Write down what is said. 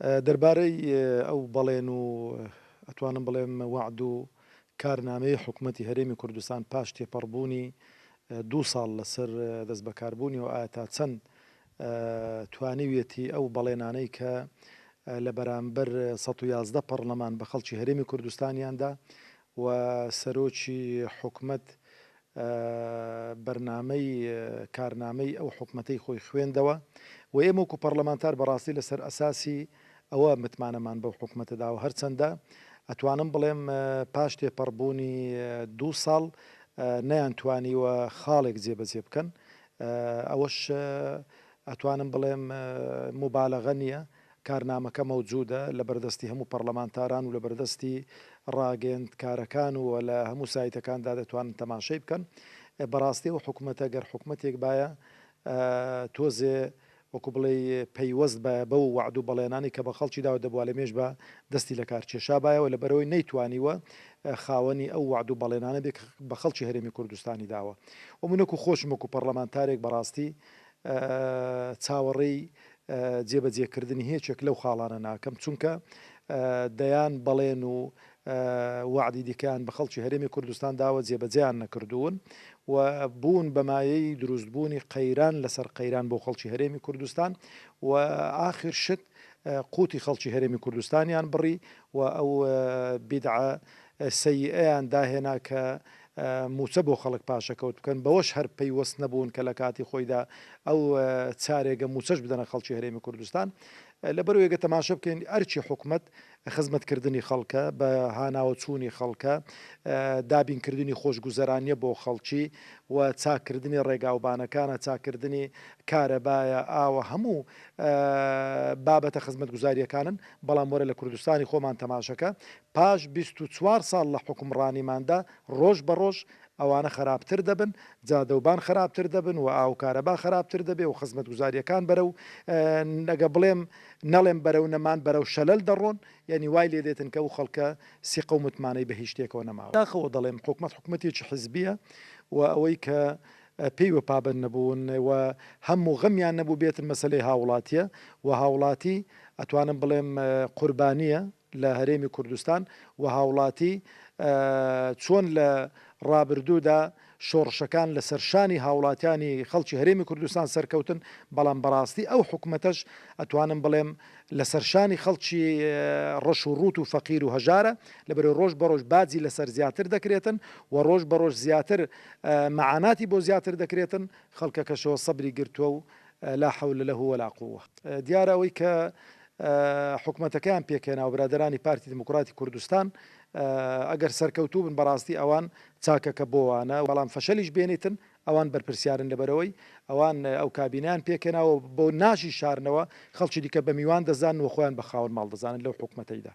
دەربارەی ئەو بەڵێن و ئەتوانم بڵێم وەعد و کارنامەی حکومەتی هەرێمی کوردستان پاش تێپەڕبوونی دوو ساڵ لەسەر دەستبەکاربوونیەوە ئایا تا چەند توانیویەتی ئەو بەڵێنانەی کە لە بەرامبەر 111 پەڕلەمان بە خەڵکی هەرێمی کوردستانیاندا و سەرۆکی حکومەت بەرنامەی کارنامەی ئەو حکومەتەی خۆی خوێندەوە و ئێمە وەکو پەڕلەمانتار بەڕاستی لەسەر ئەساسی ئەوە متمانەمان بەو حکومەتە داوە هەرچەندە ئەتوانم بڵێم پاش تێپەڕبوونی دوو ساڵ نەیانتوانیوە خاڵێک جێبەجێ بکەن ئەوەش ئەتوانم بڵێم موبالەغە نییە کارنامەکە مەوجودە لە بەردەستی هەموو پەڕلەمانتاران و لە بەردەستی ڕاگەیەندکارەکان و لە هەموو سایتەکاندا دەتوانن تەماشەی بکەن. بەڕاستی ئەو حکومەتە گەر حکومەتێک بایە تۆزێ وەکو بڵێی پەیوەست بایە بەو وەعد و بەڵێنانەی کە بە خەڵکی داوە دەبوا لە مێژ بە دەستی لەکار کێشابایەوە لەبەرئەوەی نەیتوانیوە خاوەنی ئەو وەعد و بەڵێنانە بێ کە بە خەڵکی هەرێمی کوردستانی داوە و من وەکو خۆشم وەکو پەڕلەمانتارێک بەڕاستی چاوەڕێی جێبەجێکردنی هێچێک لەو خاڵانە ناکەم، چونکە دەیان بەڵێن و وەعدی دیکەیان بە خەڵکی هەرێمی کوردستان داوە جێبەجێیان نەکردوون و بوون بە مایەی دروستبوونی قەیران لەسەر قەیران بۆ خەڵکی هەرێمی کوردستان و ئاخر شت قوتی خەڵکی هەرێمی کوردستانیان بڕی و ئەو بیدعە سەیئەیان داهێنا کە مووچە بۆ خەڵک پاشەکەوت بکەن، بەوەش هەر پەیوەست نەبوون کە لە کاتی خۆیدا ئەو چارێگە مووچەش بدەنە خەڵکی هەرێمی کوردستان. لەبەرئەوەی گەر تەماشە بکەین ئەرکی حکومەت خزمەتکردنی خەڵکە، بە هاناوە چوونی خەڵکە، دابینکردنی خۆشگوزەرانییە بۆ خەڵکی و چاککردنی ڕێگاوبانەکانە، چاککردنی کارەبایە، ئاوە، هەموو بابەتە خزمەتگوزارییەکانن، بەڵام وەرە لە کوردستانی خۆمان تەماشەکە پاش 24 ساڵ لە حوکمڕانیماندا ڕۆژ بە ڕۆژ ئەوانە خەراپتر دەبن، جادەوبان خەراپتر دەبن و ئاو کارەبا خەراپتر دەبێ و خزمەتگوزارییەکان بەرەو ئەگە بڵێم نەڵێم بەرەو نەمان بەرەو شەلەل دەڕۆن، یانی وای لێ دێتن کە ئەو خەڵکە سیقە و متمانەی بە هیچ شتێکەوە نەماوە. داخەوە دەڵێم حکومەت حکومەتێکی حزبییە و ئەوەی کە پێیوە پابەند نەبوون و هەم و غەمیان نەبووبێتن مەسەلەی هاوڵاتییە و هاوڵاتی ئەتوانم بڵێم قوربانییە لە هەرێمی کوردستان و هاوڵاتی چۆن لە ڕابردوودا شۆڕشەکان لەسەر شانی هاوڵاتیانی خەڵکی هەرێمی کوردستان سەرکەوتن، بەڵام بەڕاستی ئەو حکومەتەش ئەتوانم بڵێم لەسەر شانی خەڵکی ڕەش و ڕووت و فەقیر و هەژارە، لەبەرئەوەی ڕۆژ بەڕۆژ باجی لەسەر زیاتر دەکرێتن و ڕۆژ بەڕۆژ زیاتر مەعاناتی بۆ زیاتر دەکرێتن، خەڵکەکەشەوە سەبری گرتووە و لا حول له ولا قوە. دیارە ئەوەی کە حکومەتەکەیان پێکهێناوە برادەرانی پارتی دیموکراتی کوردستان ئەگەر سەرکەوتوو بن بەڕاستی ئەوان چاکەکە بۆوانە بەڵام فەشەلیش بێنیتن ئەوان بەرپرسیارن لەبەرئەوەی ئەوان ئەو کابینەیان پێکهێناوە بۆ ناشی شارنەوە خەڵکی دیکە بە میوان دەزانن و خۆیان بە خاوەن ماڵ دەزانن لەو حکومەتەیدا.